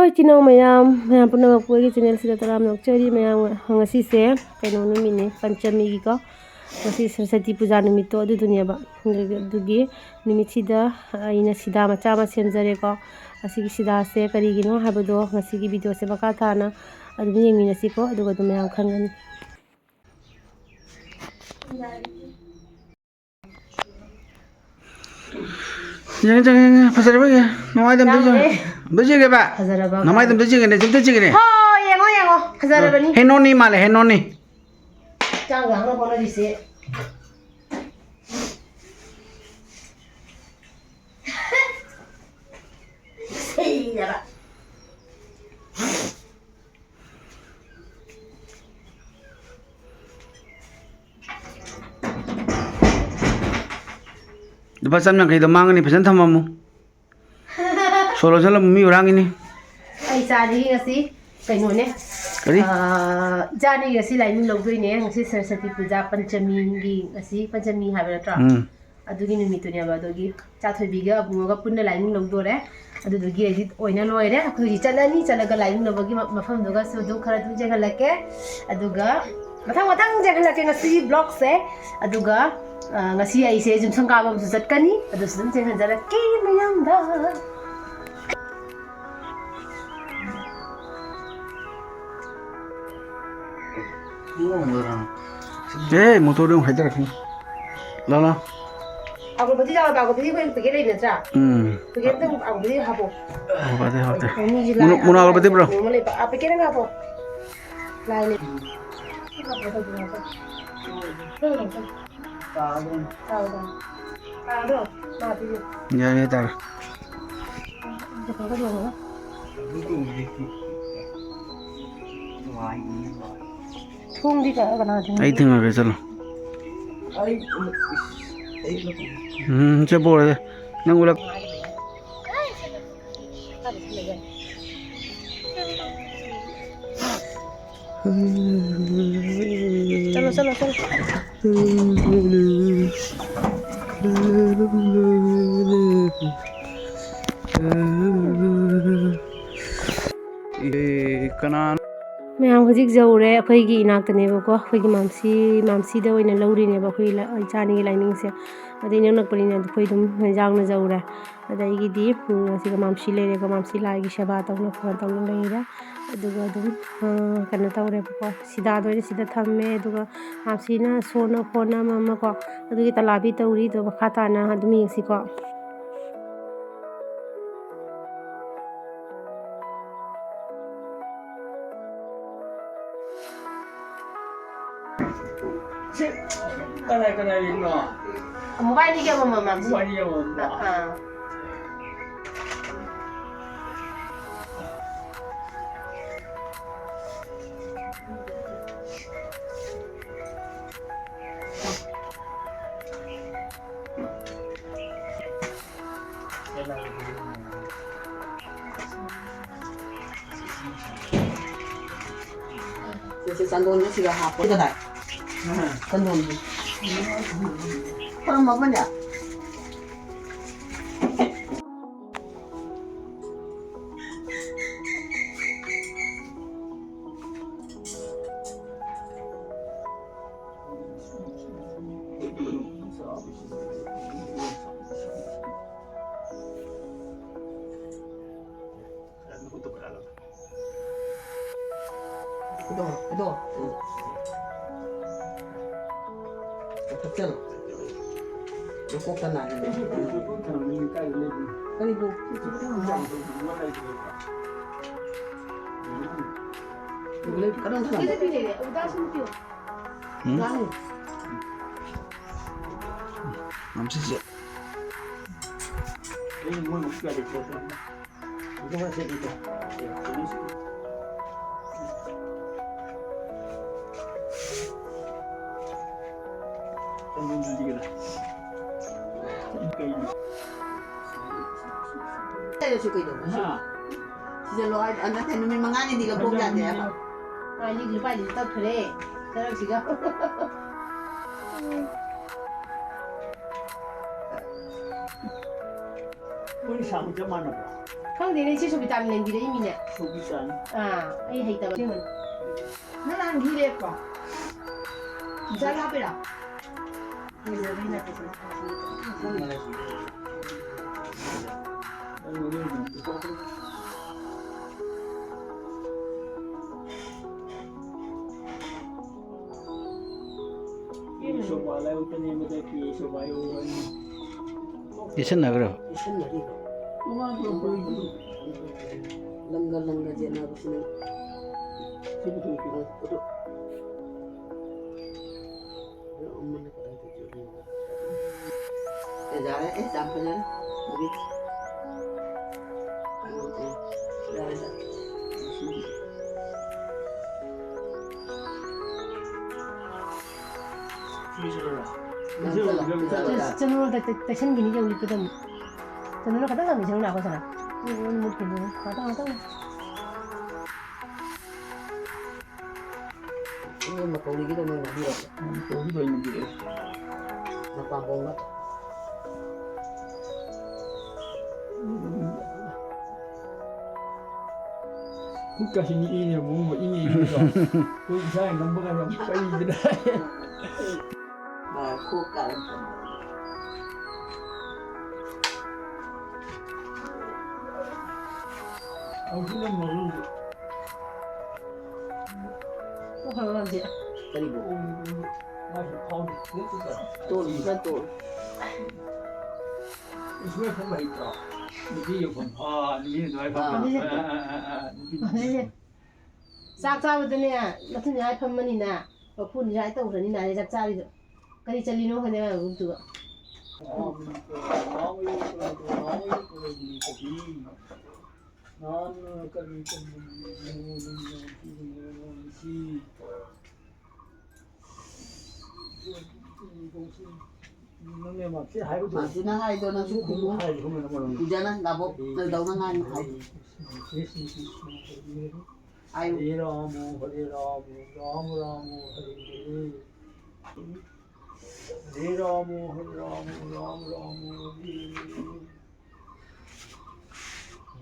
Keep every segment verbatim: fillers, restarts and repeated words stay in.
ꯏꯆꯤꯟ ꯏꯅꯥꯎ ꯃꯌꯥꯝ, ꯃꯌꯥꯝ ꯄꯨꯝꯅꯃꯛꯄꯨ ꯑꯩꯒꯤ ꯆꯦꯅꯦꯜꯁꯤꯗ ꯇꯔꯥꯝꯅ ꯑꯣꯛꯆꯔꯤ꯫ ꯃꯌꯥꯝ, ꯉꯁꯤꯁꯦ ꯀꯩꯅꯣ ꯅꯨꯃꯤꯠꯅꯤ, ꯄꯟꯆꯃꯤꯒꯤꯀꯣ꯫ ꯉꯁꯤ ꯁꯔꯁꯇꯤ ꯄꯨꯖꯥ ꯅꯨꯃꯤꯠꯇꯣ ꯑꯗꯨꯗꯨꯅꯦꯕ꯫ ꯑꯗꯨꯒꯤ, ꯑꯗꯨꯒꯤ ꯅꯨꯃꯤꯠꯁꯤꯗ ꯑꯩꯅ ꯁꯤꯗꯥ ꯃꯆꯥ ꯑꯃ ꯁꯦꯝꯖꯔꯦꯀꯣ꯫ ꯑꯁꯤꯒꯤ ꯁꯤꯗꯥꯁꯦ ꯀꯔꯤꯒꯤꯅꯣ ꯍꯥꯏꯕꯗꯣ ꯉꯁꯤꯒꯤ ꯚꯤꯗꯤꯑꯣꯁꯦ ꯃꯈꯥ ꯇꯥꯅ ꯑꯗꯨꯝ ꯌꯦꯡꯃꯤꯟꯅꯁꯤꯀꯣ, ꯑꯗꯨꯒ ꯑꯗꯨꯝ ꯃꯌꯥꯝ ꯈꯪꯒꯅꯤ꯫ ꯌꯦꯡꯉꯦ, ꯌꯦꯡꯉꯦ, ꯌꯦꯡꯉꯦ꯫ ꯐꯖꯔꯕ ꯌꯦꯡꯉꯦ꯫ ꯅꯃꯥꯏꯗꯣ ꯑꯝꯇ ꯌꯦꯡꯉꯦ꯫ ꯌꯥꯝꯃꯦ꯫ ꯑꯝꯇ ꯌꯦꯡꯒꯦꯕ꯫ ꯐꯖꯔꯕ ꯅꯃꯥꯏꯗꯣ ꯑꯝꯇ ꯌꯦꯡꯒꯦꯅꯦ, ꯑꯝꯇ ꯌꯦꯡꯒꯦꯅꯦ꯫ ꯍꯣ, ꯌꯦꯡꯉꯣ, ꯌꯦꯡꯉꯣ꯫ ꯐꯖꯔꯕꯅꯤ꯫ ꯍꯦꯅꯣꯅꯤ ꯃꯥꯜꯂꯦ, ꯍꯦꯅꯣꯅꯤ꯫ ꯆꯥꯡ ꯉꯥꯡꯅ ꯍꯣꯠꯅꯔꯤꯁꯦ꯫ ꯁꯤꯔꯕ꯫ ꯂꯨꯄꯥ ꯆꯥꯝ ꯌꯥꯡꯈꯩꯗꯣ ꯃꯥꯡꯉꯅꯤ, ꯐꯖꯅ ꯊꯝꯃꯝꯃꯨ꯫ ꯁꯣ ꯂꯣꯟꯁꯜꯂꯝꯃꯨ, ꯃꯤ ꯍꯨꯔꯥꯟꯈꯤꯅꯤ꯫ ꯑꯩ ꯏꯆꯥꯗꯤ ꯉꯁꯤ ꯀꯩꯅꯣꯅꯦ꯫ ꯀꯔꯤ? ꯑꯥ, ꯏꯆꯥꯅꯤ ꯉꯁꯤ ꯂꯥꯏꯅꯤꯡ ꯂꯧꯗꯣꯏꯅꯦ꯫ ꯉꯁꯤ ꯁꯔꯁꯇꯤ ꯄꯨꯖꯥ ꯄꯟꯆꯃꯤꯒꯤ, ꯉꯁꯤ ꯄꯟꯆꯃꯤ ꯍꯥꯏꯕ ꯅꯠꯇ꯭ꯔꯣ? ꯎꯝ꯫ ꯑꯗꯨꯒꯤ ꯅꯨꯃꯤꯠꯇꯨꯅꯦꯕ꯫ ꯑꯗꯨꯒꯤ ꯆꯥꯊꯣꯏꯕꯤꯒ ꯑꯕꯨꯡꯉꯣꯒ ꯄꯨꯟꯅ ꯂꯥꯏꯅꯤꯡ ꯂꯧꯗꯣꯔꯦ꯫ ꯑꯗꯨꯗꯨꯒꯤ edit ꯑꯣꯏꯅ ꯂꯣꯏꯔꯦ꯫ ꯑꯩꯈꯣꯏ ꯍꯧꯖꯤꯛ ꯆꯠꯂꯅꯤ, ꯆꯠꯂꯒ ꯂꯥꯏꯅꯤꯡ ꯂꯧꯕꯒꯤ ꯃ-, ꯃꯐꯝꯗꯨꯒꯁꯨ ꯑꯗꯨꯝ ꯈꯔ ꯑꯗꯨꯝ ꯌꯦꯡꯍꯜꯂꯛꯀꯦ꯫ ꯑꯗꯨꯒ ꯃꯊꯪ ꯃꯊꯪ ꯌꯦꯡꯍꯜꯂꯛꯀꯦ ꯉꯁꯤꯒꯤ vlogꯁꯦ꯫ ꯑꯗꯨꯒ, ꯑ, ꯉꯁꯤ ꯑꯩꯁꯦ ꯖꯤꯝꯁꯪ ꯀꯥꯕ ꯑꯃꯁꯨ ꯆꯠꯀꯅꯤ, ꯑꯗꯨꯁꯨ ꯑꯗꯨꯝ ꯌꯦꯡꯍꯟꯖꯔꯛꯀꯦ ꯃꯌꯥꯝꯗ꯫ ꯑꯦ, ꯃꯣꯇꯣꯔꯗꯣ ꯑꯃꯨꯛ ꯍꯥꯏꯗꯔꯛꯀꯅꯤ꯫ ꯂꯥꯎ, ꯂꯥꯎ꯫ ꯑꯒꯔꯕꯇꯤ ꯂꯥꯎ, ꯑꯒꯔꯕꯇꯤ ꯑꯩꯈꯣꯏ packet ꯂꯩꯕ ꯅꯠꯇ꯭ꯔꯥ? ꯎꯝ꯫ Packet ꯑꯃꯇꯪ ꯑꯒꯔꯕꯇꯤ ꯍꯥꯞꯄꯣ꯫ ꯑꯒꯔꯕꯇꯤ ꯍꯥꯞꯇꯦ꯫ ꯑꯅꯤꯁꯤ ꯃꯨꯅꯥ-, ꯂꯥꯏ ꯃꯨꯅꯥ ꯑꯒꯔꯕꯇꯤ ꯄꯨꯔꯛꯑꯣ꯫ ꯅꯣꯡꯃ ꯂꯩꯕ꯫ ꯑꯥ, packet ꯑꯃ ꯍꯥꯞꯄꯣ꯫ ꯂꯥꯏ ꯂꯩ꯫ ꯌꯥꯔꯦ, ꯇꯥꯔꯦ꯫ ꯊꯣꯡꯗꯤ ꯀ-, ꯀꯅꯥ ꯊꯤꯡꯉꯤ? ꯑꯩ ꯊꯤꯡꯉꯒꯦ, ꯆꯠꯂꯣ꯫ ꯎꯝ, ꯆꯠꯄ ꯑꯣꯏꯔꯦ꯫ ꯅꯪ ꯎꯂꯛ-, ꯆꯠꯂꯣ, ꯆꯠꯂꯣ, ꯆꯠꯂꯣ꯫ ꯀꯅꯥꯅꯣ? ꯃꯌꯥꯝ ꯍꯧꯖꯤꯛ ꯌꯧꯔꯦ ꯑꯩꯈꯣꯏꯒꯤ ꯏꯅꯥꯛꯇꯅꯦꯕꯀꯣ, ꯑꯩꯈꯣꯏꯒꯤ ꯃꯥꯝꯁꯤ, ꯃꯥꯝꯁꯤꯗ ꯑꯣꯏꯅ ꯂꯧꯔꯤꯅꯦꯕ ꯑꯩꯈꯣꯏꯒꯤ ꯂ-, ꯏꯆꯥꯅꯤꯒꯤ ꯂꯥꯏꯅꯤꯡꯁꯦ꯫ ꯑꯗ ꯏꯅꯛ ꯅꯛꯄꯅꯤꯅ ꯑꯩꯈꯣꯏ ꯑꯗꯨꯝ ꯌꯥꯡꯅ ꯌꯧꯔꯦ꯫ ꯑꯗ ꯑꯩꯒꯤꯗꯤ, ꯎꯝ, ꯑꯁꯤꯒ ꯃꯥꯝꯁꯤ ꯂꯩꯔꯦꯀꯣ, ꯃꯥꯝꯁꯤ ꯂꯥꯏꯒꯤ ꯁꯦꯕꯥ ꯇꯧꯅ ꯈꯣꯠꯅ ꯇꯧꯅ ꯂꯩꯔꯦ꯫ ꯑꯗꯨꯒ ꯑꯗꯨꯝ, ꯑ, ꯀꯩꯅꯣ ꯇꯧꯔꯦꯕꯀꯣ, ꯁꯤꯗꯥꯗ ꯑꯣꯏꯅ ꯁꯤꯗ ꯊꯝꯃꯦ꯫ ꯑꯗꯨꯒ ꯃꯥꯝꯁꯤꯅ ꯁꯣꯟꯅ ꯈꯣꯠꯅ ꯑꯃ ꯑꯃꯀꯣ, ꯑꯗꯨꯒꯤ ꯇꯂꯥꯕꯤ ꯇꯧꯔꯤ꯫ ꯑꯗꯣ ꯃꯈꯥ ꯇꯥꯅ ꯑꯗꯨꯝ ꯌꯦꯡꯁꯤꯀꯣ꯫ ꯁꯤ ꯀꯅꯥ ꯀꯅꯥ ꯌꯦꯡꯅꯣ? ꯃꯣꯕꯥꯏꯜꯗꯒꯤ ꯑꯃꯃꯝ ꯃꯥꯝꯁꯤ꯫ ꯃꯣꯕꯥꯏꯜꯗꯒꯤ ꯑꯃꯃꯝ꯫ ꯑꯥ꯫ ꯁꯦ, ꯁꯦ, ꯆꯟꯗꯣꯟꯁꯦ ꯁꯤꯗ ꯍꯥꯞꯄꯣ꯫ ꯀꯗꯥꯏ? ꯆꯟꯗꯣꯟꯁꯦ꯫ ꯈꯔ ꯃꯃꯜ ꯌꯥ-, ꯀꯩꯗꯧ-, ꯀꯩꯗꯧ-, ꯎꯝ꯫ ꯊꯛꯆꯜꯂꯣ꯫ ꯅꯀꯣꯛꯇ ꯅꯥꯔꯦ꯫ ꯀꯔꯤꯕꯨ? ꯀꯔꯝ ꯊꯝꯃꯣ? ꯎꯝ? ꯉꯥꯡꯉꯨ꯫ ꯃꯥꯝꯁꯤꯁꯦ꯫ ꯂꯩꯔꯁꯨ ꯀꯩꯗꯧꯕ? ꯍꯥ? ꯁꯤꯖꯜꯂꯣ ꯍꯥꯏ-, ꯑ, ꯅꯠꯇꯦ, ꯅꯨꯃꯤꯠ ꯃꯉꯥꯅꯤꯗꯤ ꯂꯧꯊꯣꯛ ꯌꯥꯗꯦ ꯍꯥꯏꯕ꯫ ꯑ, ꯂꯤꯛ ꯂꯨꯄꯥ ꯂꯤꯁꯤꯡ ꯇꯠꯈ꯭ꯔꯦ꯫ ꯆꯔꯛꯁꯤꯒ꯫ ꯃꯣꯏ ꯁꯥꯕ ꯆꯞ ꯃꯥꯟꯅꯕ꯭ꯔꯣ? ꯈꯪꯗꯦꯅꯦ, ꯏꯆꯦ ꯁꯣꯕꯤꯇꯥꯅ ꯂꯦꯡꯕꯤꯔꯛꯏꯃꯤꯅꯦ꯫ ꯁꯣꯕꯤꯇꯥꯅ꯫ ꯑꯥ, ꯑꯩ ꯍꯩꯇꯕ ꯑꯁꯦꯡꯕꯅꯤ꯫ ꯅꯪ ꯅꯍꯥꯟ ꯘꯤ ꯂꯩꯔꯛꯄ꯭ꯔꯣ? ꯕꯖꯥꯔ ꯂꯥꯞꯄꯤꯔꯣ? ꯌꯦꯠꯁꯟꯅꯈ꯭ꯔꯕ? ꯂꯪꯒ ꯂꯪꯒ ꯌꯦꯠꯅꯕꯁꯤꯅ꯫ ꯑꯦ, ꯌꯥꯔꯦ, ꯑꯦ, ꯌꯥꯝ ꯐꯖꯔꯦ꯫ ꯌꯥꯔꯦ, ꯌꯥꯔꯦ꯫ ꯆꯅꯨꯅ ꯇꯩ-, ꯇꯩ-, ꯇꯩꯁꯟꯈꯤꯅꯤ ꯌꯦꯡꯉꯨ, ꯂꯤꯞꯇꯨꯗ ꯑꯃꯨꯛ꯫ ꯆꯅꯨꯅ ꯈꯇꯪ ꯀꯪꯈꯤꯁꯅꯨ, ꯂꯥꯛꯈꯣ ꯁꯅꯥ꯫ ꯎꯝ, ꯎꯝ, ꯃꯨꯠꯈꯤꯅꯤ꯫ ꯉꯥꯛꯇꯪ, ꯉꯥꯛꯇꯪ꯫ ꯎꯝ, ꯃꯀꯧꯔꯤꯒꯤꯗꯣ ꯃꯣꯏ ꯉꯥꯛꯄꯤꯔꯣ꯫ ꯎꯝ, ꯃꯀꯧꯔꯤꯒꯤꯗꯣ ꯑꯩ ꯉꯥꯛꯄꯤꯔꯛꯑꯦ꯫ ꯃꯄꯥꯟ ꯀꯣꯡꯒ꯫ ꯎꯝ꯫ ꯈꯨꯠꯀꯁꯤ ꯅꯤꯛꯏꯅꯦ, ꯃꯑꯣꯡ ꯑꯃ ꯏꯪꯉꯤ ꯏꯪꯉꯤꯀꯣ꯫ ꯑꯩꯈꯣꯏ ꯏꯁꯥꯅ ꯅꯝꯕꯒ ꯌꯥꯝ ꯄꯩꯗꯅ꯫ ꯃꯥ ꯈꯣꯛ ꯀꯥꯔꯦ꯫ ꯍꯧꯖꯤꯛꯅ ꯃꯔꯨ꯫ ꯀꯣꯛ ꯈꯔ ꯂꯥꯡꯁꯤ꯫ ꯀꯔꯤꯕꯨ? ꯃꯥꯁꯨ ꯐꯥꯎꯗꯦ꯫ ꯇꯣꯜꯂꯨ, ꯈꯔ ꯇꯣꯜꯂꯨ꯫ ꯏꯁꯃꯦꯜ ꯈꯪꯕ ꯍꯩꯇ꯭ꯔꯣ? ꯅꯨꯄꯤ ꯌꯦꯡꯐꯝ꯫ ꯑꯥ, ꯅꯨꯄꯤ ꯑꯗꯨꯃꯥꯏꯅ ꯐꯝꯕ꯫ ꯑꯥ꯫ ꯑꯥ, ꯑꯥ, ꯑꯥ, ꯑꯥ, ꯅꯨꯄꯤ꯫ ꯆꯥꯛ ꯆꯥꯕꯗꯅꯦ, ꯃꯊꯨꯟ ꯌꯥꯏ ꯐꯝꯃꯅꯤꯅ, ꯃꯈꯨꯟ ꯌꯥꯏ ꯇꯧꯈ꯭ꯔꯅꯤꯅ, ꯑꯗꯩ ꯆꯥꯛ ꯆꯥꯔꯤꯗꯣ꯫ ꯀꯔꯤ ꯆꯠꯂꯤꯅꯣ ꯈꯪꯗꯦ, ꯃꯥꯏ ꯃꯕꯨꯛꯇꯨꯒ꯫ ꯃꯥꯁꯤꯅ ꯍꯥꯏꯗꯣ ꯅꯪꯁꯨ ꯈꯨꯝꯃꯨ꯫ ꯄꯨꯖꯥꯅ ꯅꯥꯕꯣꯛ ꯀꯩꯗꯧꯅꯉꯥꯏꯅꯣ ꯍꯥꯏꯗꯣ꯫ ꯍꯥꯏꯌꯨ꯫ ꯍꯔꯦ ꯔꯥꯃ, ꯍꯔꯦ ꯔꯥꯃ, ꯔꯥꯃ ꯔꯥꯃ, ꯍꯔꯦ ꯍꯔꯦ꯫ ꯍꯔꯦ ꯔꯥꯃ, ꯍꯔꯦ ꯔꯥꯃ, ꯔꯥꯃ ꯔꯥꯃ, ꯍꯔꯦ ꯍꯔꯦ꯫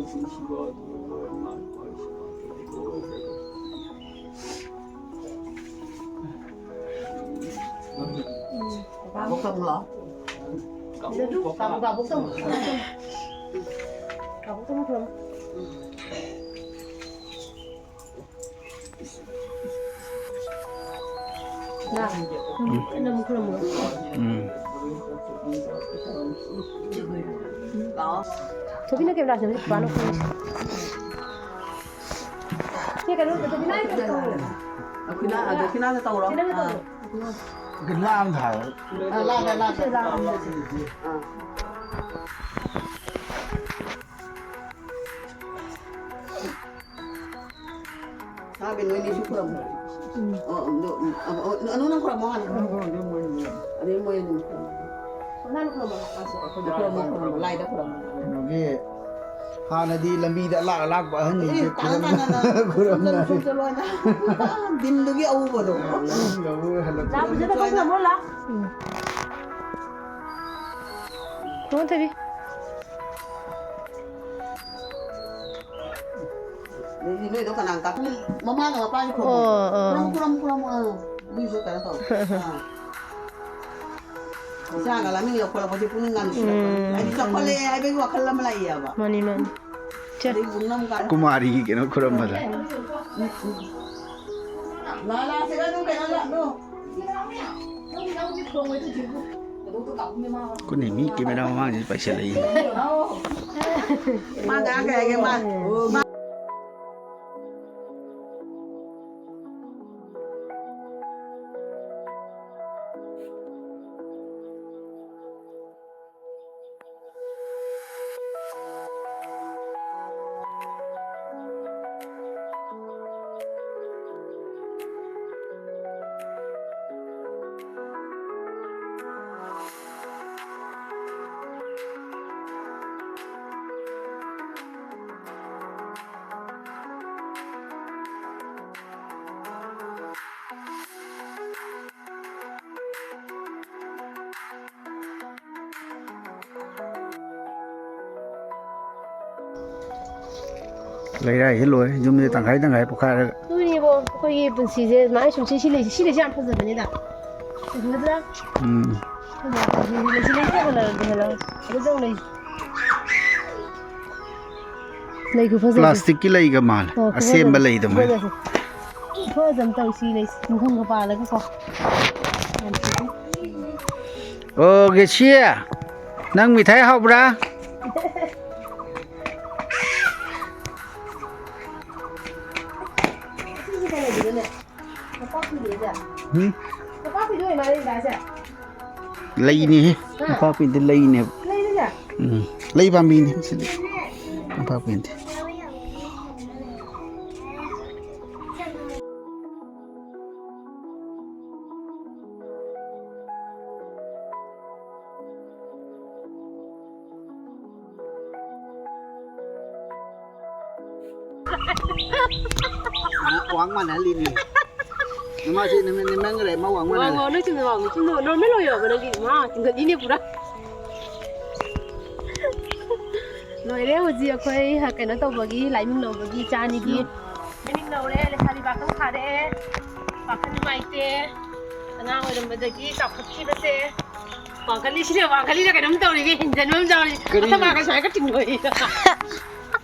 ꯅꯨꯄꯤꯁꯤꯒ ꯑꯗꯨꯒ ꯃꯥ ꯅꯨꯄꯥꯁꯤꯒ ꯂꯣꯏꯈ꯭ꯔꯦ꯫ ꯀꯥꯕꯣꯛ ꯇꯧꯔꯣ꯫ ꯀꯥꯕꯣꯛ ꯇꯧꯔꯣ꯫ ꯀꯥꯕꯣꯛ ꯇꯧꯔꯣ꯫ ꯀꯥꯕꯣꯛ ꯇꯧꯔꯣ꯫ ꯎꯝ꯫ ꯊꯣꯏꯕꯤꯅ ꯀꯦꯃꯦꯔꯥ ꯁꯦꯝꯕꯁꯦ ꯄꯥꯅ ꯐꯣꯟꯁꯦ꯫ ꯁꯤ ꯀꯩꯅꯣ, ꯊꯣꯏꯕꯤꯅ ꯑꯩ ꯀꯩꯅꯣ ꯇꯧꯔꯣ꯫ ꯗꯈꯤꯅꯥ, ꯗꯈꯤꯅꯥꯗ ꯇꯧꯔꯣ꯫ ꯁꯤ ꯅꯪꯅ ꯇꯧꯔꯣ꯫ ꯑꯥ꯫ ꯂꯥꯡ ꯊꯥꯔꯣ꯫ ꯑꯥ, ꯂꯥꯡ, ꯂꯥꯡ, ꯂꯥꯡ꯫ ꯑꯥ꯫ ꯁꯥꯕꯤ, ꯅꯣꯏꯅꯤꯁꯨ ꯈꯨꯔꯝꯃꯣ꯫ ꯎꯝ꯫ ꯑꯣ, ꯑꯗꯨ, ꯎꯝ, ꯑ, ꯑ, ꯑꯅꯨ ꯅꯪ ꯈꯨꯔꯝꯃꯣ ꯍꯥꯟꯅ꯫ ꯑꯗꯩ ꯃꯣꯏ ꯑꯅꯤ ꯈꯨꯔꯝꯃꯣ꯫ ꯈꯨꯔꯝꯃꯣ, ꯈꯨꯔꯝꯃꯣ, ꯂꯥꯏꯗ ꯈꯨꯔꯝꯃꯣ꯫ ꯀꯩꯅꯣꯒꯤ, ꯍꯥꯟꯅꯗꯤ ꯂꯝꯕꯤꯗ ꯑꯂꯥꯛ ꯑꯂꯥꯛꯄ ꯑꯍꯟꯁꯤꯡꯁꯦ ꯑꯦ, ꯇꯥꯅ, ꯈꯨꯔꯝꯅ-, ꯇꯥꯅ, ꯇꯥꯅ꯫ ꯈꯨꯔꯝꯅ-, ꯁꯨꯝ ꯆꯠꯂꯨ, ꯁꯨꯝ ꯆꯠꯂꯨ ꯍꯥꯏꯅ꯫ ꯗꯤꯟꯗꯨꯒꯤ ꯑꯎꯕꯗꯣ꯫ ꯂꯧꯕ ꯍꯜꯂꯛꯄ꯫ ꯂꯥ, ꯐꯖꯅ ꯇꯧꯊꯣꯛꯄꯤꯔꯝꯃꯣ, ꯂꯥ꯫ ꯎꯝ꯫ ꯊꯣꯏꯕꯤ꯫ ꯑꯗꯩꯗꯤ ꯅꯣꯏꯗꯣ ꯀꯅꯥ ꯀꯥꯞꯄꯤ? ꯃꯃꯥꯒ ꯃꯄꯥꯒꯤ ꯈꯣꯡ꯫ ꯑꯣ, ꯑꯣ꯫ ꯈꯨꯔꯝ, ꯈꯨꯔꯝ, ꯈꯨꯔꯝ, ꯑꯥ꯫ ꯑꯗꯨꯏꯁꯨ ꯀꯩꯅꯣ ꯇꯧ꯫ ꯑꯥ꯫ ꯏꯆꯥꯒ ꯂꯥꯃꯤꯟ ꯂꯧꯈꯠꯂꯛꯄꯁꯦ ꯄꯨꯛꯅꯤꯡ ꯌꯥꯝ ꯅꯨꯡꯁꯤꯔꯛꯄꯅꯤ꯫ ꯎꯝ, ꯍꯥꯏꯗꯤ ꯎꯝ꯫ ꯆꯥꯎꯈꯠꯂꯛꯑꯦ ꯍꯥꯏꯕꯒꯤ ꯋꯥꯈꯜ ꯑꯃ ꯂꯥꯛꯏꯌꯦꯕ꯫ ꯃꯥꯅꯤ, ꯃꯥꯅꯤ꯫ ꯀꯨꯃꯥꯔꯤꯒꯤ ꯀꯩꯅꯣ ꯈꯨꯔꯝꯕꯗ꯫ ꯀꯨꯅꯦ ꯃꯤ ꯀꯦꯃꯦꯔꯥ ꯃꯃꯥꯡꯁꯤꯗ ꯄꯥꯏꯁꯜꯂꯛꯏ꯫ ꯃꯥ ꯉꯥꯡꯈ꯭ꯔꯦ ꯍꯥꯏꯒꯦ, ꯃꯥ꯫ ꯂꯩꯔꯥꯏꯁꯦ ꯂꯣꯏꯔꯦ, ꯌꯨꯝꯁꯦ ꯇꯪꯈꯥꯏ ꯇꯪꯈꯥꯏ ꯄꯣꯛꯈꯥꯏꯔꯒ꯫ ꯑꯗꯨꯅꯤꯕꯣ, ꯑꯩꯈꯣꯏꯒꯤ ꯄꯨꯟꯁꯤꯁꯦ ꯁꯨꯃꯥꯏꯅ ꯁꯨꯝ ꯁꯤ, ꯁꯤ ꯂꯩꯁꯦ, ꯁꯤ ꯂꯩꯁꯦ ꯌꯥꯝ ꯐꯖꯕꯅꯤꯗ꯫ ꯐꯖꯗ꯭ꯔꯥ? ꯎꯝ꯫ ꯐꯖꯕ ꯂꯩꯁꯦ, ꯂꯩꯁꯦ ꯍꯣꯠꯅꯔꯗꯤ ꯍꯣꯠꯅꯔꯣ꯫ ꯑꯗꯨ ꯆꯪ ꯂꯩ꯫ ꯂꯩ ꯈꯨꯐꯖꯁꯦ꯫ ꯄ꯭ꯂꯥꯁꯇꯤꯛꯀꯤ ꯂꯩꯒ ꯃꯥꯜꯂꯦ꯫ ꯑꯣ, ꯑꯁꯦꯡꯕ ꯈꯨꯐꯖꯁꯦ, ꯂꯩꯗꯣ ꯃꯣꯏ꯫ ꯈꯨꯐꯖꯁꯦ꯫ ꯈꯨꯐꯖ ꯑꯃ ꯇꯧꯏ ꯁꯤ ꯂꯩꯁꯦ꯫ ꯄꯨꯡꯐꯝꯒ ꯄꯥꯜꯂꯒꯀꯣ꯫ ꯌꯥꯝ ꯐꯖꯩ꯫ ꯑꯣ, ꯒꯦꯁꯤ, ꯅꯪ ꯃꯤꯊꯥꯏ ꯍꯥꯎꯕ꯭ꯔꯥ? ꯁꯤꯁꯦ ꯀꯩꯅꯣꯗꯨꯗꯅꯦ, ꯅꯄꯥꯛꯄꯤꯗꯨꯗ꯫ ꯎꯝ? ꯅꯄꯥꯛꯄꯤꯗꯨ ꯑꯣꯏ ꯃꯥꯜꯂꯦ ꯗꯥꯏꯁꯦ? ꯂꯩꯅꯦꯍꯦ꯫ ꯍꯥ? ꯅꯄꯥꯛꯄꯤꯗꯤ ꯂꯩꯅꯦꯕ꯫ ꯂꯩꯅꯦ? ꯎꯝ꯫ ꯂꯩ ꯄꯥꯝꯕꯤꯅꯦ ꯁꯤꯗꯤ꯫ ꯅꯄꯥꯛꯄꯤ ꯅꯠꯇꯦ꯫ ꯋꯥꯡ ꯃꯥꯟꯅꯍꯜꯂꯤꯅꯦ꯫ ꯃꯥꯁꯤ ꯅꯨꯃꯤꯠ ꯅꯤꯃꯟꯈ꯭ꯔꯦ, ꯃꯥ ꯋꯥꯡ ꯃꯥꯟꯅꯍꯜꯂꯦ꯫ ꯋꯥꯡ, ꯋꯥꯡ, ꯅꯣꯏ ꯆꯨꯝꯅ ꯋꯥꯡ, ꯆꯨꯝꯅ normal ꯑꯣꯏꯔꯕ ꯅꯪꯒꯤ? ꯃꯥ ꯆꯤꯡꯈꯠꯂꯤꯅꯦ ꯄꯨꯔꯥ꯫ ꯂꯣꯏꯔꯦ ꯍꯧꯖꯤꯛ ꯑꯩꯈꯣꯏ ꯀꯩꯅꯣ ꯇꯧꯕꯒꯤ, ꯂꯥꯏꯃꯤꯡ ꯂꯧꯕꯒꯤ ꯏꯆꯥ ꯑꯅꯤꯒꯤ꯫ ꯂꯥꯏꯃꯤꯡ ꯂꯧꯔꯦ, ꯂꯩꯁꯥꯕꯤ ꯄꯥꯈꯪ ꯐꯥꯔꯦ, ꯄꯥꯈꯪ ꯅꯨꯡꯉꯥꯏꯇꯦ, ꯑꯉꯥꯡ ꯑꯣꯏꯔꯝꯕꯗꯒꯤ ꯆꯥꯎꯈꯠꯈꯤꯕꯁꯦ꯫ ꯋꯥꯡꯈꯠꯂꯤꯁꯤꯅ, ꯋꯥꯡꯈꯠꯂꯤꯁꯤꯅ ꯀꯩꯅꯣꯝ ꯇꯧꯔꯤꯒꯦ, ꯍꯦꯟꯖꯟꯕ ꯑꯃ ꯌꯥꯎꯔꯤ꯫ ꯀꯔꯤ? ꯑꯊꯕꯥꯛꯀ ꯁꯨꯃꯥꯏꯅ ꯆꯤꯡꯊꯣꯛꯏ꯫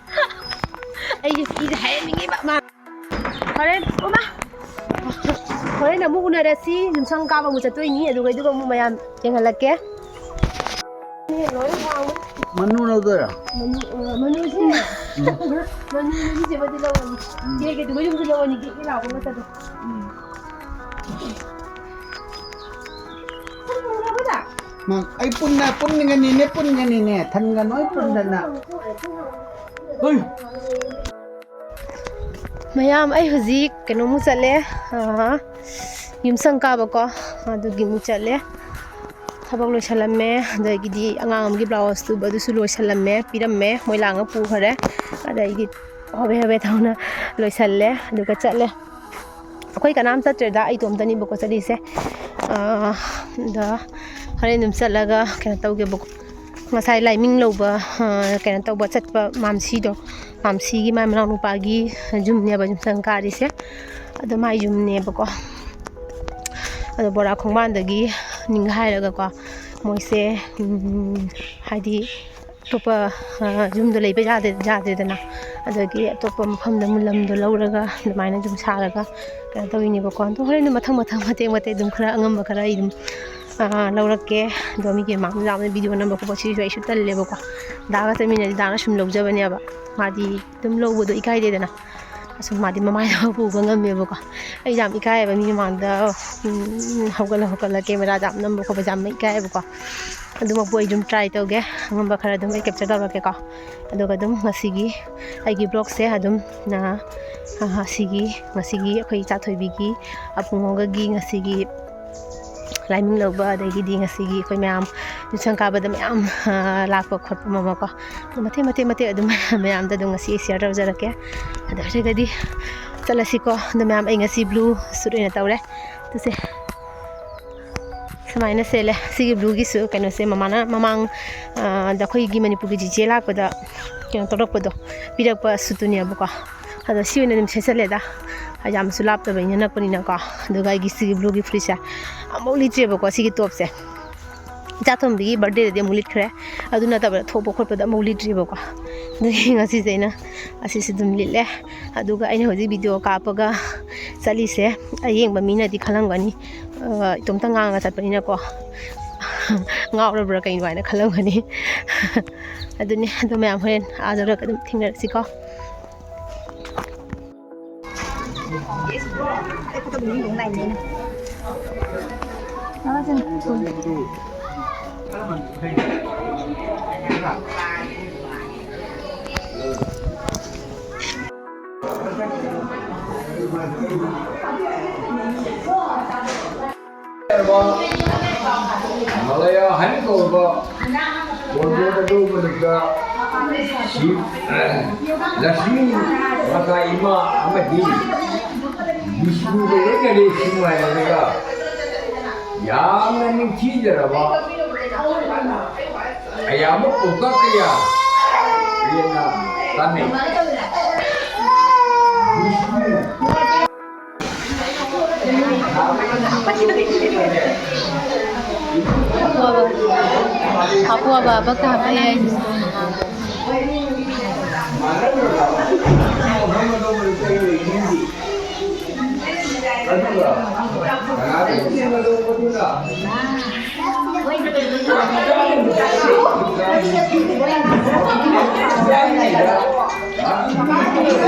ꯑꯩꯁꯦ ꯁꯤꯁꯦ ꯍꯥꯏꯍꯟꯅꯤꯡꯉꯤꯕ ꯃꯥ꯫ ꯍꯣꯔꯦꯟ ꯎꯃ ꯍꯣꯔꯦꯟ ꯑꯃꯨꯛ ꯎꯅꯔꯁꯤ꯫ ꯌꯨꯝꯁꯪ ꯀꯥꯕ ꯑꯃꯨꯛ ꯆꯠꯇꯣꯏꯅꯤ꯫ ꯑꯗꯨꯒ ꯑꯗꯨꯒ ꯑꯃꯨꯛ ꯃꯌꯥꯝ ꯌꯦꯡꯍꯜꯂꯛꯀꯦ꯫ ꯂꯣꯏ ꯋꯥꯡꯉꯨ꯫ ꯃꯅꯨ ꯂꯧꯗꯣꯏꯔꯣ? ꯃꯅꯨ, ꯑ, ꯃꯅꯨꯁꯦ꯫ ꯎꯝ꯫ ꯃꯅꯨ ꯃꯅꯨꯁꯦ ꯃꯗꯤ ꯂꯧꯔꯅꯤ꯫ ꯎꯝ꯫ ꯆꯦꯒꯤ ꯑꯗꯨꯒ ꯌꯨꯝꯁꯨ ꯂꯧꯔꯅꯤ꯫ ꯀꯦꯛ ꯂꯥꯎꯕ ꯅꯠꯇꯕ꯫ ꯎꯝ꯫ ꯃꯥ, ꯑꯩ ꯄꯨꯟꯅ, ꯄꯨꯟꯒꯅꯤꯅꯦ, ꯄꯨꯟꯒꯅꯤꯅꯦ, ꯊꯟꯒꯅꯣꯏ ꯄꯨꯟꯗꯅ꯫ ꯍꯣꯏ꯫ ꯃꯌꯥꯝ, ꯑꯩ ꯍꯧꯖꯤꯛ ꯀꯩꯅꯣꯃꯨꯛ ꯆꯠꯂꯦ, ꯑꯥ, ꯌꯨꯝꯁꯪ ꯀꯥꯕꯀꯣ, ꯑꯗꯨꯒꯤꯃꯨꯛ ꯆꯠꯂꯦ꯫ ꯊꯕꯛ ꯂꯣꯏꯁꯜꯂꯝꯃꯦ, ꯑꯗꯒꯤꯗꯤ ꯑꯉꯥꯡ ꯑꯃꯒꯤ ꯕ꯭ꯂꯥꯎꯁ ꯇꯨꯕ ꯑꯗꯨꯁꯨ ꯂꯣꯏꯁꯜꯂꯝꯃꯦ, ꯄꯤꯔꯝꯃꯦ, ꯃꯣꯏ ꯂꯥꯡꯉ ꯄꯨꯈ꯭ꯔꯦ꯫ ꯑꯗꯩꯗꯤ ꯍꯣꯕꯦ ꯍꯣꯕꯦ ꯇꯧꯅ ꯂꯣꯏꯁꯜꯂꯦ, ꯑꯗꯨꯒ ꯆꯠꯂꯦ꯫ ꯑꯩꯈꯣꯏ ꯀꯅꯥꯝ ꯆꯠꯇ꯭ꯔꯦꯗ, ꯑꯩ ꯏꯇꯣꯝꯇꯅꯤꯕꯀꯣ ꯆꯠꯂꯤꯁꯦ꯫ ꯑꯥ, ꯑꯗ ꯍꯣꯔꯦꯟ ꯑꯗꯨꯝ ꯆꯠꯂꯒ ꯀꯩꯅꯣ ꯇꯧꯒꯦꯕꯀꯣ꯫ ꯉꯁꯥꯏ ꯂꯥꯏꯃꯤꯡ ꯂꯧꯕ, ꯑꯥ, ꯀꯩꯅꯣ ꯇꯧꯕ ꯆꯠꯄ ꯃꯥꯝꯁꯤꯗꯣ, ꯃꯥꯝꯁꯤꯒꯤ ꯃꯥꯏ ꯃꯅꯥꯎꯅꯨꯄꯥꯒꯤ ꯌꯨꯝꯅꯦꯕ ꯌꯨꯝꯁꯪ ꯀꯥꯔꯤꯁꯦ꯫ ꯑꯗꯣ ꯃꯥꯏ ꯌꯨꯝꯅꯦꯕꯀꯣ꯫ ꯑꯗꯣ ꯕꯣꯔꯥ ꯈꯣꯡꯕꯥꯟꯗꯒꯤ ꯅꯤꯡꯒꯥꯏꯔꯒꯀꯣ ꯃꯣꯏꯁꯦ, ꯎꯝ, ꯍꯥꯏꯗꯤ ꯑꯇꯣꯞꯄ, ꯑ, ꯌꯨꯝꯗ ꯂꯩꯕ ꯌꯥꯗꯦ-, ꯌꯥꯗꯦꯗꯅ꯫ ꯑꯗꯒꯤ ꯑꯇꯣꯞꯄ ꯃꯐꯝꯗ ꯃꯨꯜꯂꯝꯗꯣ ꯂꯧꯔꯒ ꯑꯗꯨꯃꯥꯏꯅ ꯌꯨꯝ ꯁꯥꯔꯒ ꯀꯩꯅꯣ ꯇꯧꯔꯤꯅꯦꯕꯀꯣ꯫ ꯑꯗꯣ ꯍꯣꯔꯦꯟ ꯃꯊꯪ ꯃꯊꯪ ꯃꯇꯦꯛ ꯃꯇꯦꯛ ꯑꯗꯨꯝ ꯈꯔ ꯑꯉꯝꯕ ꯈꯔ ꯑꯩ ꯑꯗꯨꯝ, ꯑ, ꯂꯧꯔꯛꯀꯦ꯫ ꯑꯗꯣ ꯃꯤꯒꯤ ꯃꯃꯥꯡꯗ ꯂꯥꯛꯑꯒ ꯚꯤꯗꯤꯑꯣ ꯅꯝꯕ ꯈꯣꯠꯄ ꯁꯤꯁꯨ ꯑꯩꯁꯨ ꯇꯜꯂꯦꯕꯀꯣ꯫ ꯗꯥꯒ ꯆꯠꯃꯤꯟꯅꯔꯗꯤ ꯗꯥꯅ ꯁꯨꯝ ꯂꯧꯖꯕꯅꯦꯕ꯫ ꯃꯥꯗꯤ ꯑꯗꯨꯝ ꯂꯧꯕꯗꯣ ꯏꯀꯥꯏꯗꯦꯗꯅ꯫ ꯑꯁꯨꯝ ꯃꯥꯗꯤ ꯃꯃꯥꯏꯗ ꯄꯨꯕ ꯉꯝꯃꯦꯕꯀꯣ꯫ ꯑꯩ ꯌꯥꯝ ꯏꯀꯥꯏꯌꯦꯕ ꯃꯤ ꯃꯃꯥꯡꯗ, ꯎꯝ, ꯍꯧꯒꯠꯂ ꯍꯧꯒꯠꯂ ꯀꯦꯃꯦꯔꯥꯗ ꯌꯥꯝ ꯅꯝꯕ ꯈꯣꯠꯄꯁꯦ ꯌꯥꯝ ꯏꯀꯥꯏꯌꯦꯕꯀꯣ꯫ ꯑꯗꯨꯃꯛꯄꯨ ꯑꯩ ꯑꯗꯨꯝ try ꯇꯧꯒꯦ꯫ ꯑꯉꯝꯕ ꯈꯔ ꯑꯗꯨꯝ ꯑꯩ capture ꯇꯧꯔꯛꯀꯦꯀꯣ꯫ ꯑꯗꯨꯒ ꯑꯗꯨꯝ ꯉꯁꯤꯒꯤ ꯑꯩꯒꯤ vlogꯁꯦ ꯑꯗꯨꯝ, ꯑ, ꯑ, ꯁꯤꯒꯤ, ꯉꯁꯤꯒꯤ ꯑꯩꯈꯣꯏ ꯏꯆꯥ ꯊꯣꯏꯕꯤꯒꯤ, ꯑꯕꯨꯡꯉꯣꯒꯒꯤ ꯉꯁꯤꯒꯤ ꯂꯥꯏꯃꯤꯡ ꯂꯧꯕ, ꯑꯗꯒꯤꯗꯤ ꯉꯁꯤꯒꯤ ꯑꯩꯈꯣꯏ ꯃꯌꯥꯝ ꯌꯨꯝꯁꯪ ꯀꯥꯕꯗ ꯃꯌꯥꯝ, ꯑ, ꯂꯥꯛꯄ ꯈꯣꯠꯄ ꯑꯃꯀꯣ꯫ ꯑꯗꯨ ꯃꯇꯦꯛ ꯃꯇꯦꯛ ꯃꯇꯦꯛ ꯑꯗꯨꯝ ꯃꯌꯥꯝꯗ ꯑꯗꯨꯝ ꯉꯁꯤ share ꯇꯧꯖꯔꯛꯀꯦ꯫ ꯑꯗꯨ ꯑꯣꯏꯔꯒꯗꯤ ꯆꯠꯂꯁꯤꯀꯣ꯫ ꯑꯗꯣ ꯃꯌꯥꯝ, ꯑꯩ ꯉꯁꯤ blue suit ꯑꯣꯏꯅ ꯇꯧꯔꯦ꯫ ꯑꯗꯨꯁꯦ ꯁꯨꯃꯥꯏꯅ ꯁꯦꯠꯂꯦ꯫ ꯁꯤꯒꯤ blueꯒꯤꯁꯨ ꯀꯩꯅꯣꯁꯦ ꯃꯃꯥꯅ ꯃꯃꯥꯡ, ꯑ, ꯗ ꯑꯩꯈꯣꯏꯒꯤ ꯃꯅꯤꯄꯨꯔꯒꯤ ꯆꯤꯆꯦ ꯂꯥꯛꯄꯗ ꯀꯩꯅꯣ ꯇꯧꯔꯛꯄꯗꯣ, ꯄꯤꯔꯛꯄ suitꯇꯨꯅꯦꯕꯀꯣ꯫ ꯑꯗꯣ ꯁꯤ ꯑꯣꯏꯅ ꯑꯗꯨꯝ ꯁꯦꯠꯆꯜꯂꯦꯗ꯫ ꯌꯥꯝꯁꯨ ꯂꯥꯞꯇꯕꯅꯤꯅ ꯅꯛꯄꯅꯤꯅꯀꯣ꯫ ꯑꯗꯨꯒ ꯑꯩꯒꯤ ꯁꯤꯒꯤ blueꯒꯤ ꯐꯨꯔꯤꯠꯁꯦ ꯑꯃꯨꯛ ꯂꯤꯠꯇ꯭ꯔꯤꯕꯀꯣ, ꯁꯤꯒꯤ topꯁꯦ꯫ ꯏꯆꯥ ꯇꯣꯝꯕꯤꯒꯤ birthdayꯗꯗꯤ ꯑꯃꯨꯛ ꯂꯤꯠꯈ꯭ꯔꯦ꯫ ꯑꯗꯨ ꯅꯠꯇꯕꯗ ꯊꯣꯛꯄ ꯈꯣꯠꯄꯗ ꯑꯃꯨꯛ ꯂꯤꯠꯇ꯭ꯔꯤꯕꯀꯣ꯫ ꯑꯗꯨꯒꯤ ꯉꯁꯤꯁꯦ ꯑꯩꯅ ꯑꯁꯤꯁꯨ ꯑꯗꯨꯝ ꯂꯤꯠꯂꯦ꯫ ꯑꯗꯨꯒ ꯑꯩꯅ ꯍꯧꯖꯤꯛ ꯚꯤꯗꯤꯑꯣ ꯀꯥꯞꯄꯒ ꯆꯠꯂꯤꯁꯦ, ꯑꯌꯦꯡꯕ ꯃꯤꯅꯗꯤ ꯈꯜꯂꯝꯒꯅꯤ, ꯑ, ꯏꯇꯣꯝꯇ ꯉꯥꯡꯉ ꯆꯠꯄꯅꯤꯅꯀꯣ꯫ ꯉꯥꯎꯔꯕ꯭ꯔꯥ ꯀꯩꯅꯣ ꯍꯥꯏꯅ ꯈꯜꯂꯝꯒꯅꯤ꯫ ꯑꯗꯨꯅꯦ, ꯑꯗꯣ ꯃꯌꯥꯝ ꯍꯣꯔꯦꯟ ꯑꯥ ꯌꯧꯔꯒ ꯑꯗꯨꯝ ꯊꯦꯡꯅꯔꯁꯤꯀꯣ꯫ ꯃꯂꯌꯥ ꯍꯥꯏꯅ ꯀꯧꯕ ꯀꯣꯟꯖꯣꯠ ꯑꯗꯨ ꯃꯅꯨꯡꯗ ꯁꯤ-, ꯂꯛꯁꯃꯤ ꯃꯇꯥ ꯏꯃꯥ ꯑꯃꯗꯤ ꯕꯤꯁꯅꯨꯒ ꯂꯣꯏꯅꯅ ꯁꯤꯃꯥꯏꯅꯔꯒ ꯌꯥꯝꯅ ꯅꯤꯡꯊꯤꯖꯔꯕ ꯑꯌꯥꯝꯕ ꯄꯥꯎꯇꯥꯛ ꯀꯌꯥ ꯍꯦꯟꯅ ꯀꯥꯟꯅꯩ꯫ ꯕꯤꯁꯅꯨ ꯍꯥꯞꯄꯣꯕ, ꯍꯥꯞꯄꯣꯕ, ꯕꯛꯇ ꯍꯥꯞꯄ ꯌꯥꯏ꯫ ꯑꯗꯨꯒ ꯀꯅꯥꯒꯨꯝꯕ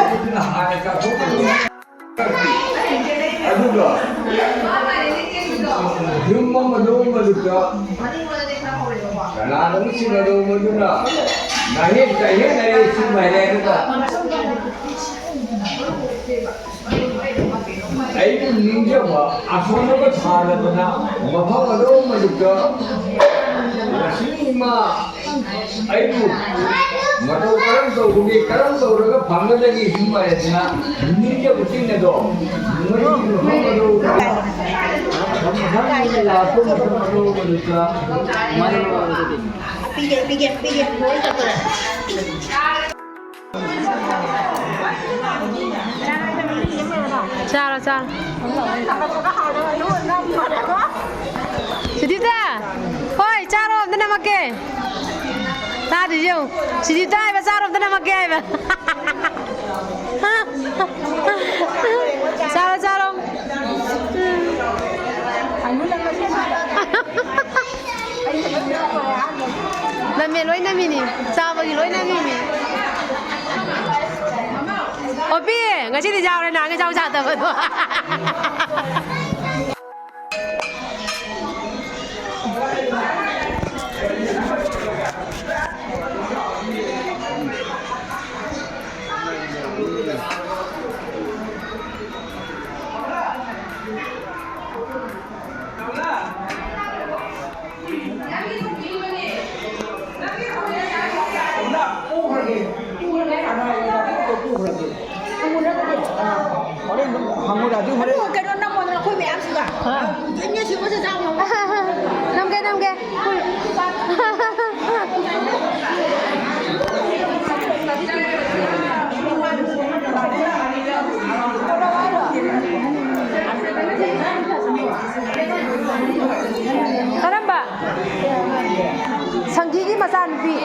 ꯑꯗꯨꯅ ꯑꯗꯨꯒ ꯌꯨꯝ ꯑꯃꯗ ꯑꯃꯗꯨꯗ ꯀꯅꯥꯅꯣꯝ ꯁꯤꯟꯅꯗꯧ ꯃꯗꯨꯅ ꯅꯥꯍꯦꯛ ꯆꯥꯏꯍꯦꯛꯅꯔꯦ ꯁꯤꯟꯕ ꯍꯥꯏꯔꯦ꯫ ꯑꯗꯨꯒ ꯑꯩꯕꯨ ꯅꯤꯡꯖꯕ ꯑꯁꯣꯟꯕ ꯊꯥꯔꯗꯅ ꯃꯐꯝ ꯑꯗꯨ ꯃꯗꯨꯗ ꯂꯛꯁꯃꯤ ꯏꯃꯥ ꯑꯩꯕꯨ ꯃꯇꯧ ꯀꯔꯝ ꯇꯧꯕꯒꯦ, ꯀꯔꯝ ꯇꯧꯔꯒ ꯐꯪꯒꯗꯒꯦ ꯁꯤꯒꯨꯝꯕ ꯍꯥꯏꯗꯅ ꯅꯤꯡꯖꯕ ꯆꯤꯡ ꯑꯗꯣ ꯃꯣꯏꯒꯤ ꯃꯐꯝ ꯑꯗꯨ ꯃꯊꯪꯒꯤ ꯂꯥꯛꯄ ꯃꯇꯝ ꯑꯗꯨ ꯃꯗꯨꯗ ꯄꯤꯒꯦ, ꯄꯤꯒꯦ, ꯄꯤꯒꯦ꯫ ꯆꯥꯔꯣ, ꯆꯥꯔꯣ꯫ ꯁꯨꯇꯤꯇꯥ, ꯍꯣꯏ, ꯆꯥꯔꯣ, ꯑꯝꯇ ꯅꯝꯃꯛꯀꯦ꯫ ꯇꯥꯗ꯭ꯔꯤꯁꯦ ꯌꯦꯡꯉꯨ꯫ ꯁꯤꯗꯤ ꯇꯥꯏꯕ ꯆꯥꯔꯣ ꯑꯝꯇ ꯅꯝꯃꯛꯀꯦ ꯍꯥꯏꯕ꯫ ꯆꯥꯔꯣ, ꯆꯥꯔꯣ꯫ ꯅꯝꯃꯦ, ꯂꯣꯏ ꯅꯝꯃꯤꯅꯤ꯫ ꯆꯥꯕꯒꯤ ꯂꯣꯏ ꯅꯝꯃꯤꯅꯤ꯫ ꯑꯣꯄꯤ, ꯉꯁꯤꯗꯤ ꯌꯥꯎꯔꯦ, ꯅꯍꯥꯟꯒꯩ ꯆꯥꯎ ꯌꯥꯗꯕꯗꯣ꯫ ꯍꯣꯔꯦꯟ ꯑꯗꯨꯝ ꯍꯪꯉꯨꯔ ꯑꯗꯨ ꯍꯣꯔꯦꯟ꯫ ꯑꯗꯨ ꯀꯩꯅꯣ ꯅꯝꯃꯣꯗꯅ ꯑꯩꯈꯣꯏ ꯃꯌꯥꯝꯁꯤꯒ꯫ ꯏꯟꯅ ꯁꯤꯕꯁꯦ ꯆꯥꯎꯅ꯫ ꯅꯝꯒꯦ, ꯅꯝꯒꯦ꯫ ꯀꯔꯝꯕ? ꯁꯪꯒꯤꯒꯤ ꯃꯆꯥꯅꯨꯄꯤ꯫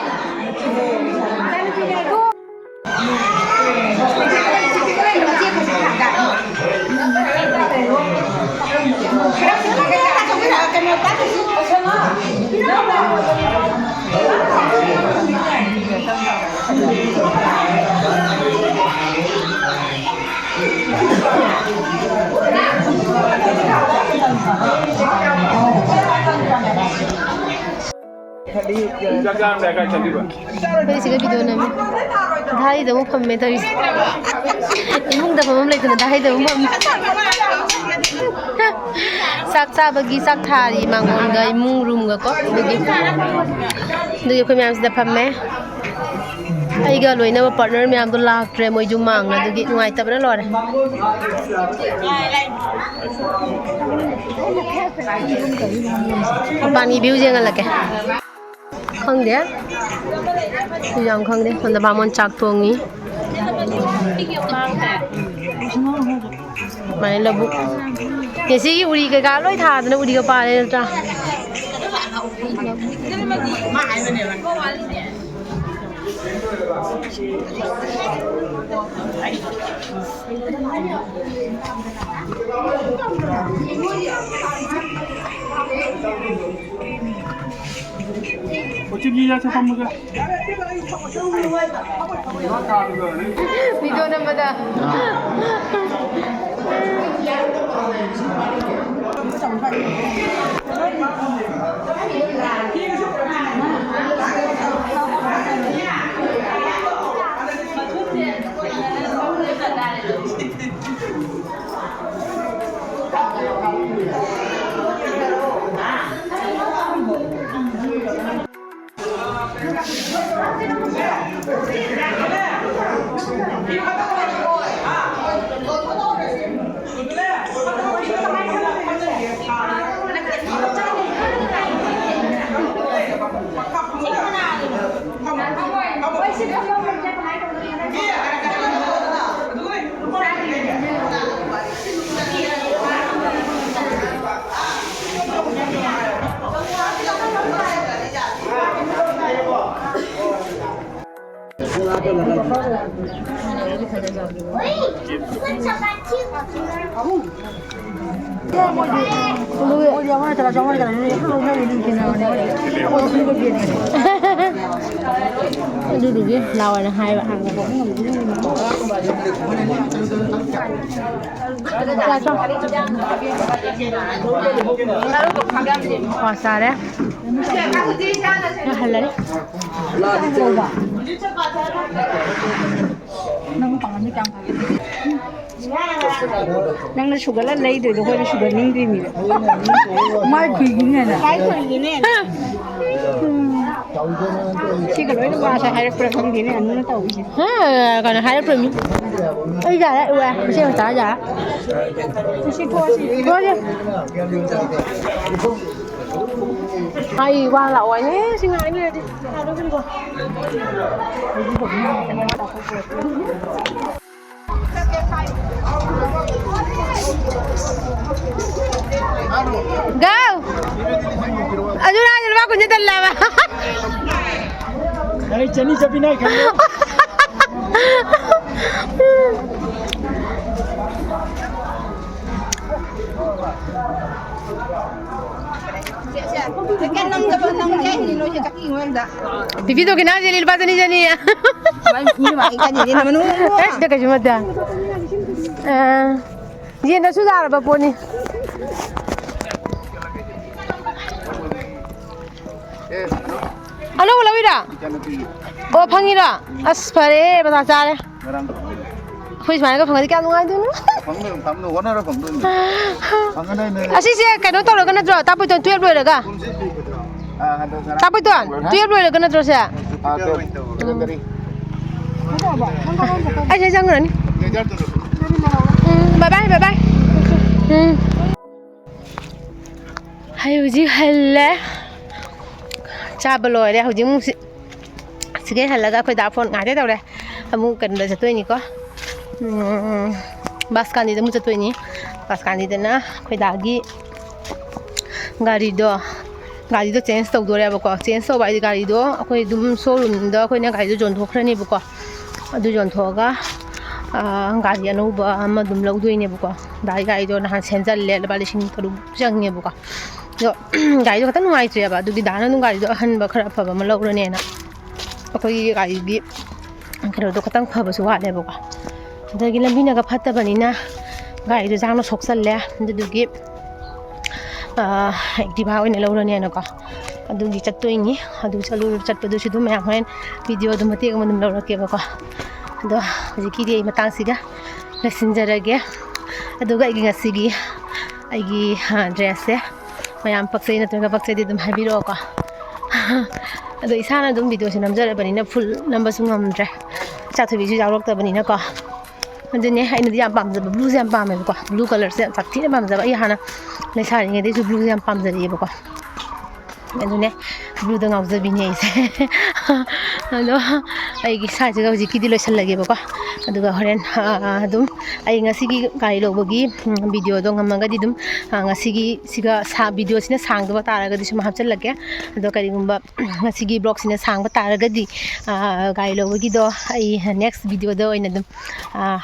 ꯑꯩꯈꯣꯏ ꯁꯤꯒ ꯚꯤꯗꯤꯑꯣ ꯅꯝꯃꯤ꯫ ꯙꯥꯔꯤꯗ ꯑꯃꯨꯛ ꯐꯝꯃꯦ ꯇꯧꯔꯤꯁꯦ꯫ ꯏꯃꯨꯡꯗ ꯐꯝꯐꯝ ꯂꯩꯇꯅ ꯙꯥꯔꯤꯗ ꯑꯃꯨꯛ ꯐꯝꯃꯦ꯫ ꯆꯥꯛ ꯆꯥꯕꯒꯤ ꯆꯥꯛ ꯊꯥꯔꯤ ꯃꯥꯡꯒꯣꯟꯒ ꯏꯃꯨꯡ ꯔꯨꯝꯒ ꯀꯣ꯫ ꯑꯗꯨꯒꯤ, ꯑꯗꯨꯒꯤ ꯑꯩꯈꯣꯏ ꯃꯌꯥꯝꯁꯤꯗ ꯐꯝꯃꯦ꯫ ꯑꯩꯒ ꯂꯣꯏꯅꯕ ꯄꯥꯔꯠꯅꯔ ꯃꯌꯥꯝꯗꯣ ꯂꯥꯛꯇ꯭ꯔꯦ, ꯃꯣꯏꯁꯨ ꯃꯥꯡꯉ, ꯑꯗꯨꯒꯤ ꯅꯨꯡꯉꯥꯏꯇꯕꯅ ꯂꯣꯏꯔꯦ꯫ ꯃꯄꯥꯟꯒꯤ ꯚ꯭ꯌꯨ ꯌꯦꯡꯍꯜꯂꯛꯀꯦ꯫ ꯈꯪꯗꯦ꯫ ꯁꯤ ꯌꯥꯝ ꯈꯪꯗꯦ꯫ ꯁꯣꯝꯗ ꯕꯥꯃꯣꯟ ꯆꯥꯛ ꯊꯣꯡꯉꯤ꯫ ꯁꯨꯃꯥꯏꯅ ꯂꯧꯕꯨꯛ꯫ ꯉꯁꯤꯒꯤ ꯎꯔꯤ ꯀꯩꯀꯥ ꯂꯣꯏ ꯊꯥꯗꯅ ꯎꯔꯤꯒ ꯄꯥꯜꯂꯦ ꯅꯠꯇ꯭ꯔꯥ? ꯎꯆꯤꯒꯤ ꯌꯥ ꯆꯠꯐꯝꯒ꯫ ꯚꯤꯗꯤꯑꯣ ꯅꯝꯕꯗ꯫ ꯑꯗꯨꯗꯨꯒꯤ ꯂꯥꯎꯑꯣꯅ ꯍꯥꯏꯕ꯫ ꯀ꯭ꯋꯥ ꯆꯥꯔꯦ꯫ ꯍꯜꯂꯅꯤ꯫ ꯅꯪꯅ ꯁꯨꯒꯠꯂ ꯂꯩꯗꯣꯏꯗꯣ ꯑꯩꯈꯣꯏꯅ ꯁꯨꯒꯠꯅꯤꯡꯗ꯭ꯔꯤꯅꯤꯕ꯫ ꯃꯥꯏ ꯈꯨꯏꯒꯤꯅꯦꯅ꯫ ꯃꯥꯏ ꯈꯨꯏꯒꯤꯅꯦꯅ꯫ ꯁꯤꯒ ꯂꯣꯏꯅ ꯃꯥꯁꯦ ꯍꯥꯏꯔꯛꯄ꯭ꯔꯥ ꯈꯪꯗꯦꯅꯦ, ꯑꯅꯨꯅ ꯇꯧꯔꯤꯁꯦ꯫ ꯍꯥ, ꯀꯩꯅꯣ ꯍꯥꯏꯔꯛꯄ꯭ꯔꯃꯤ? ꯑꯩ ꯌꯥꯔꯦ, ꯎꯔꯦ꯫ ꯃꯆꯦ ꯃꯆꯥ ꯌꯥꯔꯦ꯫ ꯁꯤ ꯊꯣꯛꯑꯁꯤ꯫ ꯊꯣꯛꯑꯁꯤ꯫ ꯑꯩ ꯋꯥ ꯂꯥꯛꯑꯣ ꯍꯥꯏꯅꯦ, ꯁꯤ ꯉꯥꯏ ꯂꯩꯔꯗꯤ꯫ Go! ꯑꯗꯨꯅ ꯍꯥꯏꯗꯤ ꯂꯨꯄꯥ ꯀꯨꯟꯁꯦ ꯇꯜꯂꯦꯕ꯫ ꯑꯩ ꯆꯅꯤ ꯆꯠꯄꯤ ꯅꯥꯏ ꯈꯪꯉꯦ꯫ ꯄꯤꯕꯤꯗꯣ ꯀꯅꯥ ꯆꯦꯜꯂꯤ ꯂꯨꯄꯥ ꯆꯅꯤ ꯆꯅꯤ꯫ ꯑꯦ, ꯁꯤꯗ ꯀꯩꯁꯨ ꯅꯠꯇꯦ꯫ ꯑ, ꯌꯦꯟꯗꯁꯨ ꯌꯥꯔꯕ ꯄꯣꯠꯅꯤ꯫ ꯑꯅꯧꯕ ꯂꯧꯔꯤꯔꯥ? ꯑꯣ, ꯐꯪꯉꯤꯔꯣ? ꯑꯁ, ꯐꯔꯦ, ꯄꯩꯁꯥ ꯆꯥꯔꯦ꯫ ꯑꯩꯈꯣꯏ ꯁꯨꯃꯥꯏꯅꯒ ꯐꯪꯉꯗꯤ ꯀꯌꯥꯝ ꯅꯨꯡꯉꯥꯏꯗꯣꯏꯅꯣ? ꯐꯪꯅꯕ, ꯐꯪꯅꯕ ꯍꯣꯠꯅꯔ ꯐꯪꯗꯣꯏꯅꯤ꯫ ꯐꯪꯒꯗꯣꯏꯅꯦ꯫ ꯑꯁꯤꯁꯦ ꯀꯩꯅꯣ ꯇꯧꯔꯒ ꯅꯠꯇ꯭ꯔꯣ? ꯇꯥꯄꯨꯏꯇꯣꯟ ꯇꯨꯌꯦꯜꯞ ꯂꯣꯏꯔꯒ? ꯑꯥ, ꯍꯟꯗꯛ ꯆꯔꯥ ꯇꯥꯄꯨꯏꯇꯣꯟ, ꯇꯨꯌꯦꯜꯞ ꯂꯣꯏꯔꯒ ꯅꯠꯇ꯭ꯔꯣ ꯁꯦ? ꯑꯥ, ꯇꯨꯌꯦꯜꯞ ꯂꯣꯏꯔꯒ ꯀꯔꯤ? ꯑꯩꯁꯦ ꯆꯪꯈ꯭ꯔꯅꯤ꯫ ꯎꯝ, bye bye, bye bye. ꯎꯝ꯫ ꯑꯩ ꯍꯧꯖꯤꯛ ꯍꯜꯂꯦ꯫ ꯆꯥꯕ ꯂꯣꯏꯔꯦ꯫ ꯍꯧꯖꯤꯛ ꯑꯃꯨꯛ ꯁꯤ-, ꯁꯤꯗꯩ ꯍꯜꯂꯒ ꯑꯩꯈꯣꯏ ꯗꯥ ꯐꯣꯟ ꯉꯥꯏꯍꯥꯛꯇꯪ ꯇꯧꯔꯦ꯫ ꯑꯃꯨꯛ ꯀꯩꯅꯣꯗ ꯆꯠꯇꯣꯏꯅꯤꯀꯣ꯫ ꯎꯝ, ꯕꯁ ꯀꯥꯟꯗꯤꯗ ꯑꯃꯨꯛ ꯆꯠꯇꯣꯏꯅꯤ꯫ ꯕꯁ ꯀꯥꯟꯗꯤꯗꯅ ꯑꯩꯈꯣꯏ ꯗꯥꯒꯤ ꯒꯥꯔꯤꯗꯣ, ꯒꯥꯔꯤꯗꯣ change ꯇꯧꯗꯣꯔꯦꯕꯀꯣ꯫ Change ꯇꯧꯕ ꯍꯥꯏꯗꯤ ꯒꯥꯔꯤꯗꯣ ꯑꯩꯈꯣꯏ ꯑꯗꯨꯝ showroomꯗ ꯑꯩꯈꯣꯏꯅ ꯒꯥꯔꯤꯗꯣ ꯌꯣꯟꯊꯣꯛꯈ꯭ꯔꯅꯦꯕꯀꯣ꯫ ꯑꯗꯨ ꯌꯣꯟꯊꯣꯛꯑꯒ, ꯑꯥ, ꯒꯥꯔꯤ ꯑꯅꯧꯕ ꯑꯃ ꯑꯗꯨꯝ ꯂꯧꯗꯣꯏꯅꯦꯕꯀꯣ꯫ ꯗꯥꯒꯤ ꯒꯥꯔꯤꯗꯣ ꯅꯍꯥꯟ ꯁꯦꯝꯖꯜꯂꯦ, ꯂꯨꯄꯥ ꯂꯤꯁꯤꯡ ꯇꯔꯨꯛ ꯆꯪꯉꯦꯕꯀꯣ꯫ ꯑꯗꯣ ꯒꯥꯔꯤꯗꯣ ꯈꯤꯇꯪ ꯅꯨꯡꯉꯥꯏꯇ꯭ꯔꯦꯕ, ꯑꯗꯨꯒꯤ ꯗꯥꯅ ꯑꯗꯨꯝ ꯒꯥꯔꯤꯗꯣ ꯑꯍꯟꯕ ꯈꯔ ꯑꯐꯕ ꯑꯃ ꯂꯧꯔꯅꯦꯅ ꯑꯩꯈꯣꯏꯒꯤ ꯒꯥꯔꯤꯒꯤ ꯀꯩꯅꯣꯗꯣ ꯈꯤꯇꯪ ꯐꯕꯁꯨ ꯋꯥꯠꯂꯦꯕꯀꯣ꯫ ꯑꯗꯒꯤ ꯂꯝꯕꯤꯅꯒ ꯐꯠꯇꯕꯅꯤꯅ ꯒꯥꯔꯤꯗꯣ ꯌꯥꯡꯅ ꯁꯣꯛꯆꯜꯂꯦ꯫ ꯑꯗꯨꯗꯨꯒꯤ, ꯑꯥ, Activa ꯑꯣꯏꯅ ꯂꯧꯔꯅꯦꯅꯀꯣ꯫ ꯑꯗꯨꯒꯤ ꯆꯠꯇꯣꯏꯅꯤ꯫ ꯑꯗꯨ ꯆꯠꯂꯨ-, ꯆꯠꯄꯗꯨꯁꯨ ꯑꯗꯨꯝ ꯃꯌꯥꯝ ꯍꯣꯔꯦꯟ videoꯗꯣ ꯃꯇꯦꯛ ꯑꯃ ꯑꯗꯨꯝ ꯂꯧꯔꯛꯀꯦꯕꯀꯣ꯫ ꯑꯗꯣ ꯍꯧꯖꯤꯛꯀꯤꯗꯤ ꯑꯩ ꯃꯇꯥꯡꯁꯤꯒ ꯂꯣꯏꯁꯤꯟꯖꯔꯒꯦ꯫ ꯑꯗꯨꯒ ꯑꯩꯒꯤ ꯉꯁꯤꯒꯤ ꯑꯩꯒꯤ, ꯑ, dressꯁꯦ ꯃꯌꯥꯝ ꯄꯛꯆꯩ ꯅꯠꯇ꯭ꯔꯒ ꯄꯛꯆꯗꯦ ꯑꯗꯨꯝ ꯍꯥꯏꯕꯤꯔꯛꯑꯣꯀꯣ꯫ ꯑꯗꯣ ꯏꯁꯥꯅ ꯑꯗꯨꯝ videoꯁꯦ ꯅꯝꯖꯔꯕꯅꯤꯅ full ꯅꯝꯕꯁꯨ ꯉꯝꯗ꯭ꯔꯦ, ꯏꯆꯥꯊꯣꯏꯕꯤꯁꯨ ꯌꯥꯎꯔꯛꯇꯕꯅꯤꯅꯀꯣ꯫ ꯑꯗꯨꯅꯦ ꯑꯩꯅꯗꯤ ꯌꯥꯝ ꯄꯥꯝꯖꯕ, blueꯁꯦ ꯌꯥꯝ ꯄꯥꯝꯃꯦꯕꯀꯣ, blue colourꯁꯦ ꯌꯥꯝ ꯁꯥꯊꯤꯅ ꯄꯥꯝꯖꯕ꯫ ꯑꯩ ꯍꯥꯟꯅ ꯂꯩꯁꯥꯔꯤꯉꯩꯗꯩꯁꯨ blueꯁꯦ ꯌꯥꯝ ꯄꯥꯝꯖꯔꯛꯑꯦꯕꯀꯣ꯫ ꯑꯗꯨꯅꯦ, blueꯗ ꯉꯥꯎꯖꯕꯤꯅꯦ ꯑꯩꯁꯦ꯫ ꯑꯗꯣ ꯑꯩꯒꯤ ꯁ꯭ꯋꯥꯏꯁꯤꯒ ꯍꯧꯖꯤꯛꯀꯤꯗꯤ ꯂꯣꯏꯁꯤꯜꯂꯒꯦꯕꯀꯣ꯫ ꯑꯗꯨꯒ ꯍꯣꯔꯦꯟ ꯑꯗꯨꯝ ꯑꯩ ꯉꯁꯤꯒꯤ ꯒꯥꯔꯤ ꯂꯧꯕꯒꯤ ꯚꯤꯗꯤꯑꯣꯗꯣ ꯉꯝꯃꯒꯗꯤ ꯑꯗꯨꯝ ꯉꯁꯤꯒꯤ ꯁꯤꯒ ꯚꯤꯗꯤꯑꯣꯁꯤꯅ ꯁꯥꯡꯗꯕ ꯇꯥꯔꯒꯗꯤ ꯁꯨꯝ ꯍꯥꯞꯆꯤꯜꯂꯛꯀꯦ꯫ ꯑꯗꯣ ꯀꯔꯤꯒꯨꯝꯕ ꯉꯁꯤꯒꯤ ꯕ꯭ꯂꯣꯛꯁꯤꯅ ꯁꯥꯡꯕ ꯇꯥꯔꯒꯗꯤ ꯒꯥꯔꯤ ꯂꯧꯕꯒꯤꯗꯣ ꯑꯩ ꯅꯦꯛꯁ ꯚꯤꯗꯤꯑꯣꯗ ꯑꯣꯏꯅ ꯑꯗꯨꯝ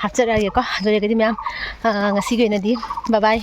ꯍꯥꯞꯆꯔꯛꯑꯒꯦꯀꯣ꯫ ꯑꯗꯨ ꯑꯣꯏꯔꯒꯗꯤ ꯃꯌꯥꯝ ꯉꯁꯤꯒꯤ ꯑꯣꯏꯅꯗꯤ bye bye꯫